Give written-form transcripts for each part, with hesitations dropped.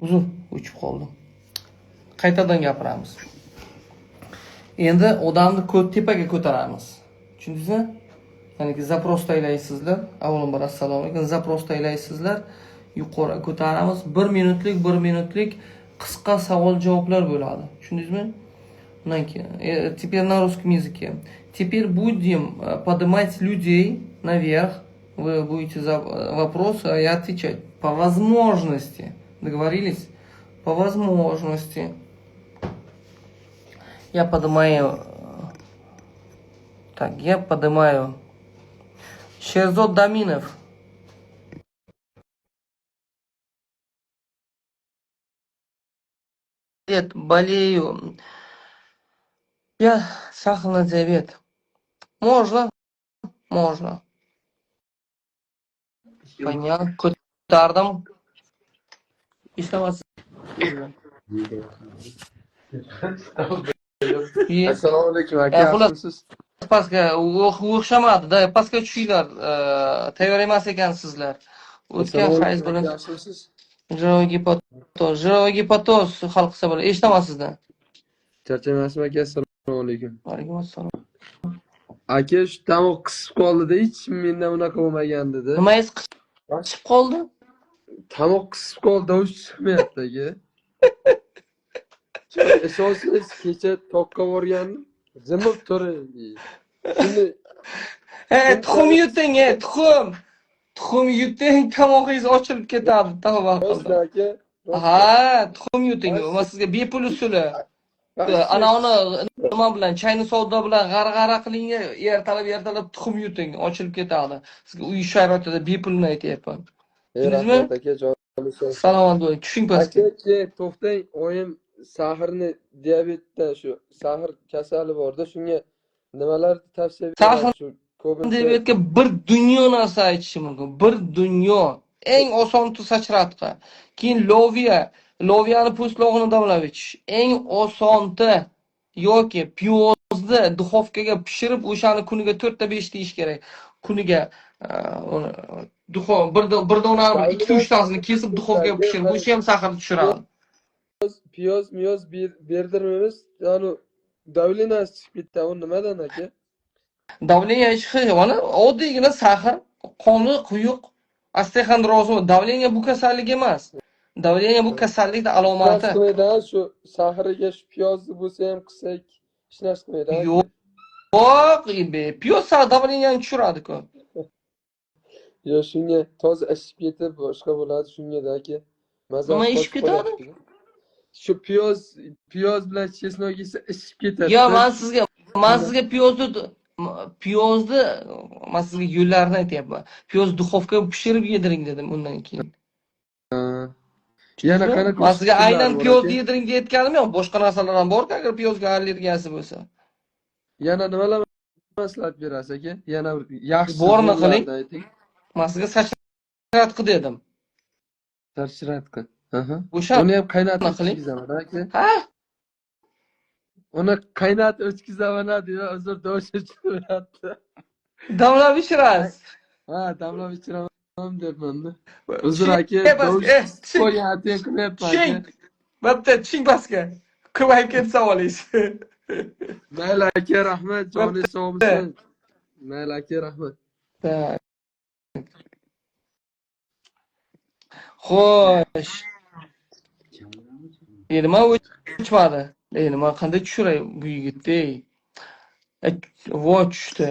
Uzr, o'chib qoldi. Qaytadan gapiramiz. Endi odamni tepaga ko'taramiz. Tushundingizmi? Ya'niki запрос taylaysizlar. Avvalambor assalomu alaykum. Запрос taylaysizlar. Yuqori ko'taramiz. 1 minutlik, 1 minutlik qisqa savol javoblar bo'ladi. Tushundingizmi? Undan keyin теперь на русском языке. Теперь будем поднимать людей наверх. Вы будете за вопросы, а я отвечать. По возможности. Договорились? По возможности. Я поднимаю... Так, я поднимаю... Sherzod Daminov. Лет болею. Я сахарный диабет. Можно? Можно. Понятно. Ko'tardim. Ishlamayapsiz. Assalomu alaykum aka, Xullas, yaxshimisiz? Pastga o'xshamadi-da, pastga tushinglar, tayyor emas ekansizlar. O'tgan Assalomu hayz alaykum bilan aka, yaxshimisiz? Жировой гепатоз, жировой гепатоз hal qilsa bo'ladi. Eshitaman sizdan. Charchamasmi aka? Assalomu alaykum. Alaykum assalom. Aka, shu tomoq qisib qoldi-da, hech mendan bunaqa bo'lmagan dedi. Nimangiz qisib qoldi? Tomoq qisib qoldi, tovush chiqmayapti aka. Ishonsangiz, kecha toqqa borgandim, jimib turing. Shuni Tuxum yuting, tuxum. Tuxum yuting, tomog'ingiz ochilib ketadi, tavba rostmi qildim. aka? Ha, tuxum yuting. Man sizga bepul usuli. Ana uni nima bilan, chayni savdo bilan g'ara-g'ara qiling, ertalab ertalab tuxum yuting, ochilib ketadi. Sizga uy sharoitida bepulni aytyapman. Tushundingizmi? Rahmat aka, joningiz sog'. Salomat bo'ling. Tushing pastga. Aka, keyin to'xtang, oyim sahrni diabetda shu sahr kasali borda, shunga nimalar tavsiya berasiz shu ko'pincha? Diabetga bir dunyo narsa aytishim mumkin. Bir dunyo. Eng oson sachratqa. Keyin loviya, loviyani po'stlog'ini damlab ichish. Eng osonti yoki piyozni duxovkaga pishirib, o'shani kuniga 4 ta 5 ta yeyish kerak. Kuniga uni bir dona 2 3 tasini kesib duxovkaga pishirib, o'sha ham sahrni tushiradi. Piyoz, miyoz berdirmaymiz. Ya'ni давление si chiqib ketdi. U nimadan aka? Давление chiqishi mana oddiygina сахар, qoni quyuq, osteoxondroz, давление bu kasallik emas. Давление bu kasallikni alomati. Hech qilmaydi shu сахар iga shu piyozni bo'lsa ham qilsak hech narsa qilmaydi. Yo'q, piyoz давление ni tushiradi-ku. Yo, shunga toza ishib ketib boshqa bo'ladi shunga-da aka. Mazasi Nima ishib qochib ketadi? qolyapti. Shu piyoz bilan чеснок yesa ishib ketadi. Yo, man sizga piyozni man sizga yo'llarini aytyapman. Piyoz duxovkaga pishirib yediring dedim undan keyin. Yana qanaqa Man sizga usullar aynan bor piyozni aka? yediring deyotganim yo'q. Boshqa narsalar ham bor-ku, agar piyozga allergiyasi bo'lsa. Yana nimalar maslahat berasiz aka? Yana bir yaxshi Borni qiling. yo'llarni ayting. Man sizga sachratqi dedim. Sachratqi. Aha. O'sha Uni ham qaynatib qiling. ichkizaman aka. Ha? Uni qaynatib ichkizaman deydi, uzr, tovush chiqyapti. Damlab ichirasiz. Ha, damlab ichiraman debman-da. Uzr aka, tovush Tushing. qo'ygan atayin qilmayapman Tushing. aka. Bo'pti, tushing pastga. Ko'payib ketsa savolingiz. Mayli aka, rahmat, joningiz sog' bo'lsin. Mayli aka, rahmat. Так. Xo'sh. Nima o'chmadi? Nima qanday tushiray bu yigitni? Vo tushdi.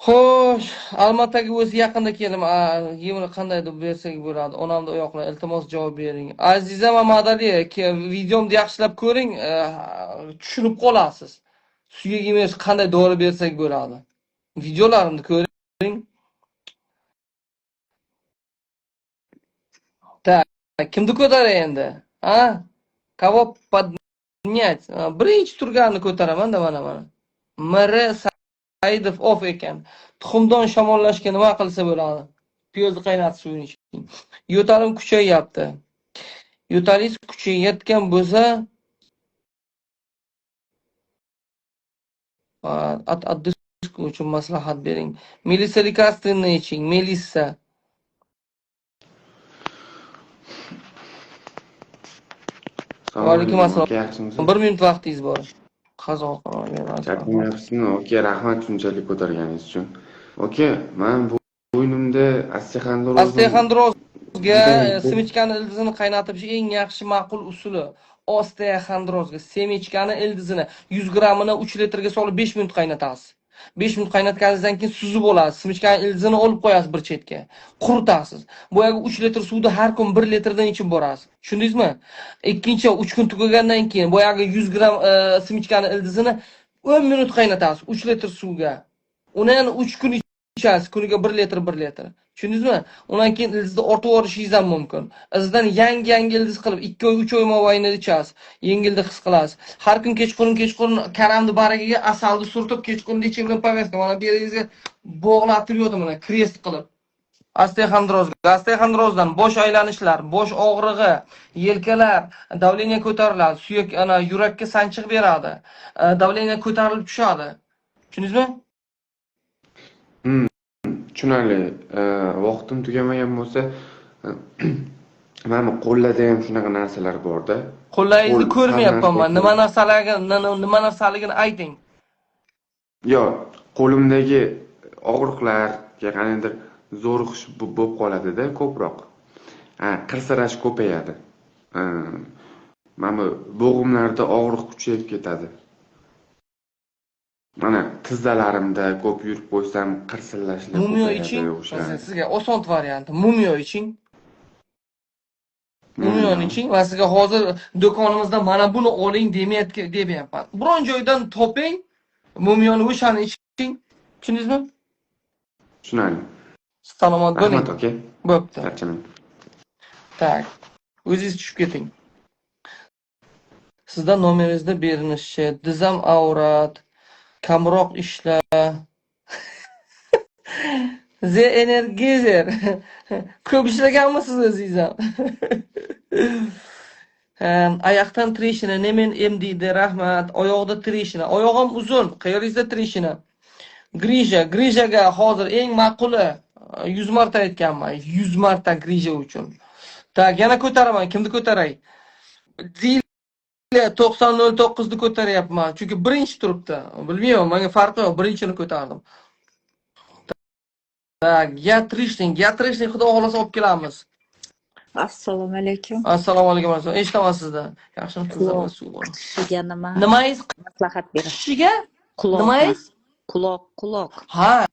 Xo'sh, Almataga o'zi yaqinda keldim. Yemini qanday deb bersak bo'ladi? Onamni oyoqlar, iltimos javob bering. Aziza Mamadali, videomni yaxshilab ko'ring, tushunib qolasiz. Suyak emas, qanday dori bersak bo'ladi. Videolarimni ko'ring. Так, kimni ko'taray endi? Ha? Кого поднять? Birinchi turganni ko'taraman-da mana mana. MR Saidov off ekan. Tuxumdon shamollashga nima qilsa bo'ladi? Piyozni qaynatish suvini iching. Yo'talim kuchayyapti. Yo'talingiz kuchayotgan bo'lsa, at uchun maslahat bering. Melissa лекарственный iching, Melissa. Va alaykum alaykum assalom. Aka, yaxshimisiz? 1 minut vaqtingiz bor. Qazo qilib. Charchamayapsizmi? Aka, rahmat shunchalik ko'targaningiz uchun. Aka, men bo'ynimda osteoxondrozim Osteoxondrozga juda семечка ni ildizini qaynatib ichish eng yaxshi ma'qul usuli. Osteoxondrozga семечка ni ildizini 100 grammini 3 litrga solib 5 minut qaynatasiz. 5 minut qaynatganingizdan keyin suzib olasiz. Семечка ni ildizini olib qo'yasiz bir chetga. Quritasiz. Boyagi 3 litr suvni har kun 1 litrdan ichib borasiz. Tushundingizmi? Ikkinchi 3 kun tugagandan keyin boyagi 100 gramm семечка ni ildizini 10 minut qaynatasiz 3 litr suvga. Uni yana 3 kun ichasiz, kuniga 1 litr 1 litr. Tushundingizmi? Undan keyin ildizni ortib yuborishingiz ham mumkin. Izidan yangi-yangi ildiz qilib 2 oy, 3 oy mobaynida ichasiz. Yengillik his qilasiz. Har kun kechqurun karamni baragiga asalni surtib, kechqurun лечебный повязка mana bu yeringizga bog'latib yo'q mana крест qilib. Osteoxondrozga, osteoxondrozdan bosh aylanishlar, bosh og'rig'i, yelkalar, давление ko'tariladi, suyak ana yurakka sanchiq beradi, давление ko'tarilib tushadi. Tushundingizmi? Tushunarli. Vaqtim tugamagan bo'lsa, mana bu qo'llarda ham shunaqa narsalar bor-da. Qo'llaringizni Qo'l ko'rmayapman man. hamma Nima narsalarga, nima narsaligini ayting. Yo'q, qo'limdagi og'riqlarga qandaydir zo'riqish bo'lib qoladida ko'proq. Ha, qirsirash ko'payadi. Mana bu bo'g'imlarda og'riq kuchayib ketadi. Mana tizzalarimda ko'p yurib qo'ysam qirsillashlar Mumyo ko'payadi iching. o'sha. Sizga oson varianti. Mumyo iching. Mumyoni iching va sizga hozir do'konimizda mana buni oling demayapman. Biron joydan toping, mumyoni o'shani iching. Tushundingizmi? Tushunarli. Salomat bo'ling. Rahmat aka. Bo'pti. Charchamang. Так. O'zingiz tushib keting. Sizda nomeringizda berilishi, dizam avrat, kamroq ishla. The Energizer. Ko'p ishlaganmisiz o'zingiz ham? Oyoqdan трещина, nemen em deydi, rahmat. Oyoqda трещина. Oyog'im uzun, qayeringizda трещина? Грыжа, грыжа ga hozir eng ma'quli 100 marta aytganman, 100 marta грыжа uchun. Так, yana ko'taraman. Kimni ko'taray? Dila 9009 ni ko'taryapman. Chunki birinchi turibdi. Bilmayman, menga farqi yo'q, birinchini ko'tardim. Так, ятрышник, ятрышник xudo xohlasa olib kelamiz. Assalomu alaykum. Assalomu alaykum. Assalom. Eshitaman sizdan. Yaxshimi? Quloq Suv bor. qichishiga nima Nimangiz maslahat berasiz? qichishiga? Quloqni. Nimangiz? Quloq, quloq. Ha,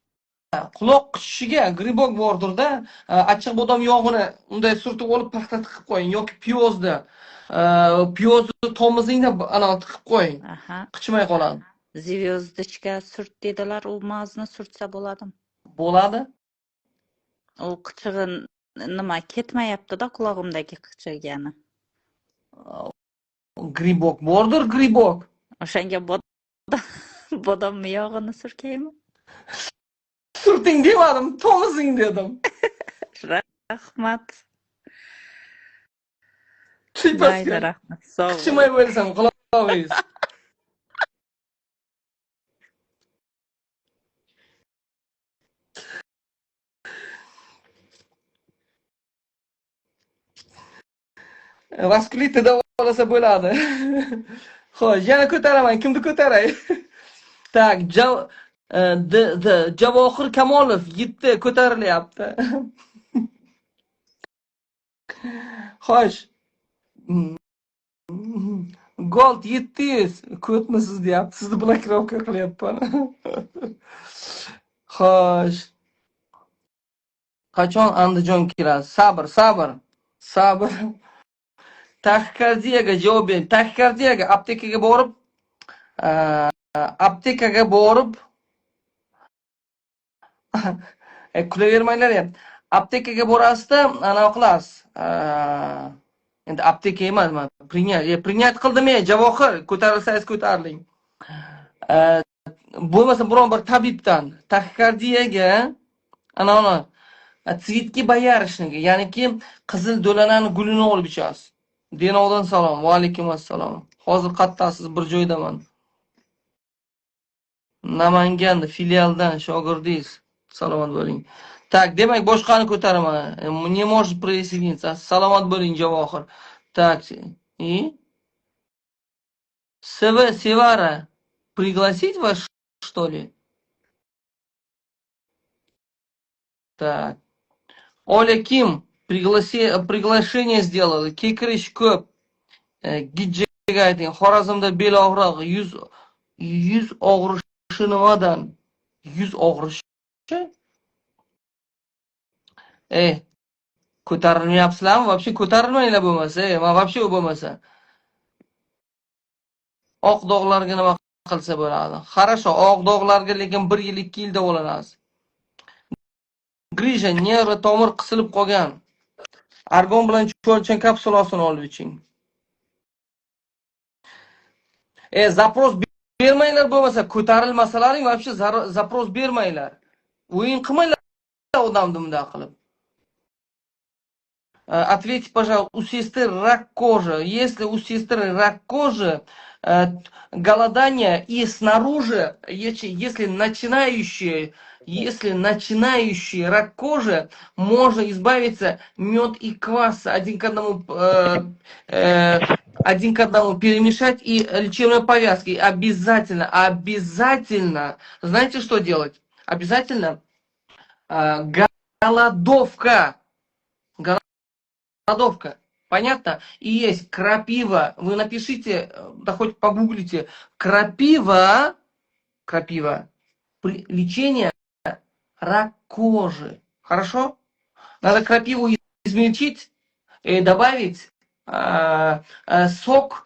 quloq qichishiga грибок bordir-da. Achchiq bodom yog'ini unday surtib olib paxta tiqib qo'ying yoki piyozni. Piyozni tomizingda ana tiqib qo'ying. Qichimay qoladi. Звездочка surt dedilar, u мазь ni surtsa bo'ladimi? Bo'ladi. U qichig'i nima ketmayapti-da qulog'imdagi qichigani. Грибок bordir, грибок. O'shanga bodom yog'ini surkaymi? Surting demadim, tomizing dedim. Rahmat. Mayli, Mayli, rahmat. Sog' bo'ling. Qichimay bo'lsam qulog'ingiz. Vaskulitni davolasa bo'ladi. Xo'sh, yana ko'taraman. Kimni ko'taray? Так, D D Javohir Kamolov 7 ko'tarilyapti. Xo'sh. Gold 700 ko'tmisiz deyapti. Sizni blokirovka qilyapman. Xo'sh. Qachon Andijon kelasiz? Sabr, sabr. Sabr. Taxikardiyaga javob bering. Taxikardiyaga aptekaga borib kulavermanglar ham. Aptekaga borasizda, anaqa qilasiz. Endi apteka emas, man принять qildim, Javohir, ko'tarilsangiz ko'tariling. Bo'lmasa biron bir tabibdan taxikardiyaga ana uni цветки боярышника, ya'niki qizil do'lanani gulini olib ichasiz. Denovdan salom. Va alaykum assalom. Hozir qattasiz, bir joydaman. Namangan filialdan shogirdingiz. Salomat bo'ling. Так, demak boshqani ko'taraman. Не может присоединиться. Salomat bo'ling, Javohir. Так, и СВ Севара. Пригласить вас, что ли? Так. Оля Ким приглашение сделала. Kekirish ko'p. Gijjaga ayting. Xorazmda bel og'rig'i, yuz og'rishi nimadan? Yuz og'rishi? Ey, ko'tarilmayapsizlarmi? Вообще ko'tarilmanglar bo'lmasa, ey, man вообще bo'lmasa. Oq dog'larga nima qilsa bo'ladi? Хорошо, oq dog'larga lekin 1 yil, 2 yil davolanasiz. Грыжа, nervi tomir qisilib qolgan. Argon bilan chuvalchang kapsulasini olib iching. Запрос bermanglar bo'lmasa, ko'tarilmasalaring вообще запрос bermanglar. O'yin qilmanglar odamni bunday qilib. Ответьте, пожалуйста, у сестры рак кожи. Если у сестры рак кожи, голодание и снаружи, если начинающий рак кожи, можно избавиться мед и квас один к одному перемешать и лечебные повязки. Обязательно, обязательно, знаете, что делать? Обязательно голодовка. Голодовка. Понятно? И есть крапива. Вы напишите, да хоть погуглите. Крапива, крапива, при лечение рак кожи. Хорошо? Надо крапиву измельчить и добавить сок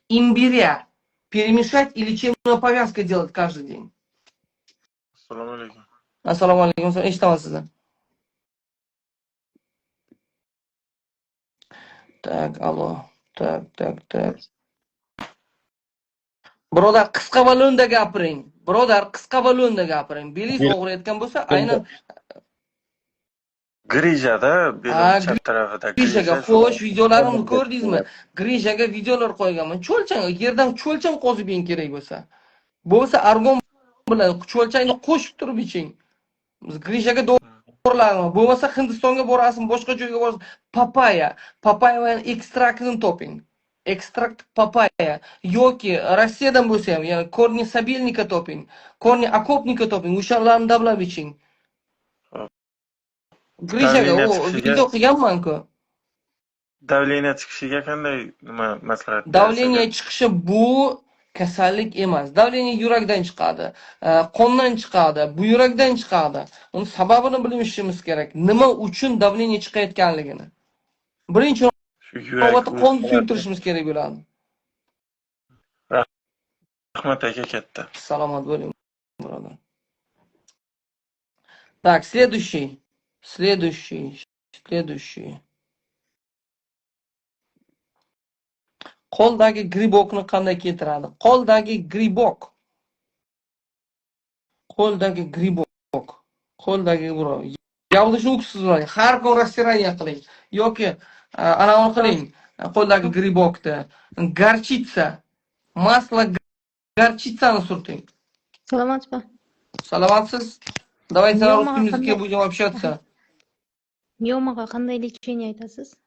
имбиря. Перемешать и лечебную повязку делать каждый день. Assalomu alaykum. Assalomu alaykum. Eshitaman sizni. Так, allo. Так, так, так. Birodar, qisqa va lo'nda gapiring. Birodar, qisqa va lo'nda gapiring. Belingiz og'riyotgan bo'lsa, aynan Грыжа da, Ha, belim chap tarafida Грыжа ga грыжа. Xo'sh, videolarimni ko'rdingizmi? Грыжа ga videolar qo'yganman. Cho'lchang, yerdan cho'lchang qozib yeng kerak bo'lsa. Bo'lmasa argon bilan cho'lchangni qo'shib turib iching. Грыжа ga dorilarni, bo'lmasa Hindistonga borasizmi, boshqa joyga borasiz. Papaya, papaya ekstraktini toping. Ekstrakt papaya yoki Rossiyadan bo'lsa ham, ya'ni корни сабельника toping, корни окопника toping, o'shalarni damlab iching. Xo'p. Грыжа ga Давление u chiqishiga video qilganman-ku. Давление chiqishiga qanday nima maslahat berasiz Давление aka? chiqishi bu kasallik emas. Давление yurakdan chiqadi, qondan chiqadi, buyrakdan chiqadi. Uni sababini bilishimiz kerak. Nima uchun давление chiqayotganligini. Birinchi Shu yurak navbatda qon suyultirishimiz kerak bo'ladi. Rahmat aka, katta. Salomat bo'ling, birodar. Так, следующий. Следующий. Следующий. Qo'ldagi грибок ni qanday keltiradi? Qo'ldagi грибок. Qo'ldagi грибок. Qo'ldagi birov. Яблочный уксус bilan har kun растирание qiling yoki anavi qiling qo'ldagi грибок ni. Горчица, масло горчица ni surting. Salomatsizmi? Salomatsiz? Давайте на Miomaga русском языке qanday будем общаться. Miomaga qanday лечение aytasiz?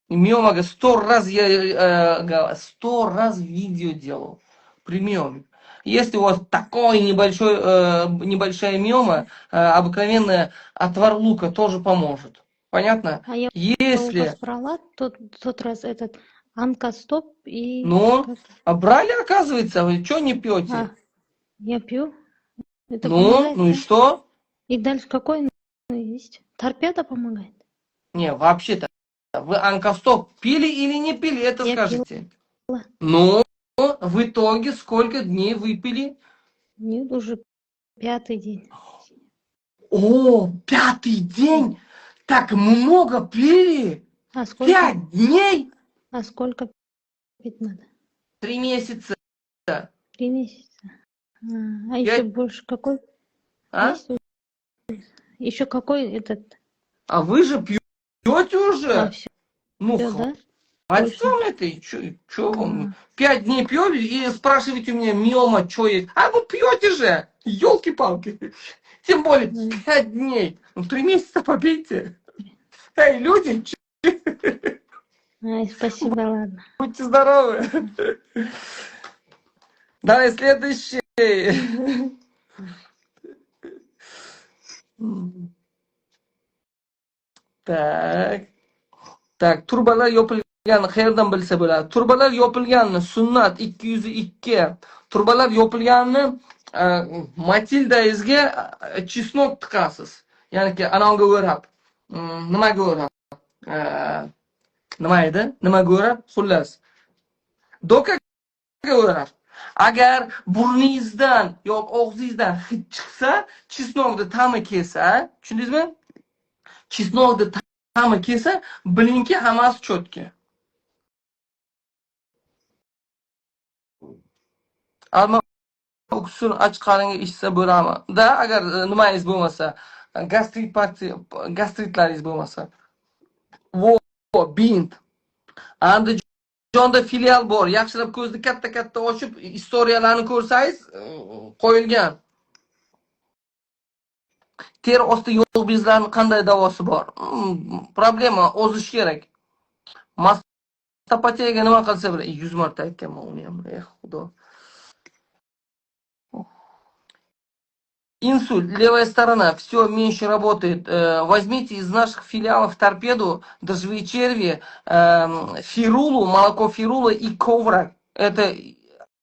Миомага 100 раз я 100 раз видео делал при миоме. Если у вас такой небольшая миома, обыкновенная отвар лука тоже поможет. Понятно? А я у Если вас брала тот раз этот онкостоп и Ну, как? А брали, оказывается, вы что не пьете? А, я пью. Это Ну, помогает, ну и да? что? И дальше какой есть? Торпеда помогает? Не, вообще-то, вы онкостоп пили или не пили, это Я скажите. пила. Ну, в итоге сколько дней выпили? Нет, уже 5-й день. О, 5-й день? Так много пили? А сколько? 5 дней? А сколько пить надо? 3 месяца. 3 месяца. А еще 5 больше какой? А? Есть? Еще какой этот? А вы же пьете уже? А, всё, Ну, всё, да? хватит Больше. вам это, чё вам? А. 5 дней пьете и спрашиваете у меня, миома, чё есть? А вы пьете же, елки-палки. Тем более, 5 дней. Ну, 3 месяца попейте. Эй, люди, чё? Ай, спасибо, ладно. Будьте здоровы. Давай, следующий. Так. Так, trubalar yopilganini qayerdan bilsa bo'ladi? Trubalar yopilganini sunnat 202. Trubalar yopilganini Matildangizga чеснок tiqasiz. Ya'niki anavga o'rab. Nimaga o'rab? Nima edi? Nimaga o'rab? Xullas. Dokaga o'rab. Agar burningizdan yoki og'zingizdan hid chiqsa, чеснок ni ta'mi kelsa, tushundingizmi? Чеснок ni ta'mi kelsa, bilingki, hammasi чётко. Alma uksusini och qaringa ichsa bo'ladimi? Да, agar nimangiz bo'lmasa, gastrit gastritlaringiz bo'lmasa. Vo, bint. Andijonda filial bor. Yaxshilab ko'zni katta-katta ochib, istoriyalarni ko'rsangiz, qo'yilgan. Teri osti yog' bezlarini qanday davosi bor? Problema ozish kerak. Mastopatiyaga nima qilsa bo'ladi? 100 marta aytganman uni ham. Ey Xudo. Инсульт, левая сторона, все меньше работает. Возьмите из наших филиалов торпеду, дождевые черви, фирулу, молоко фирула и коврак. Это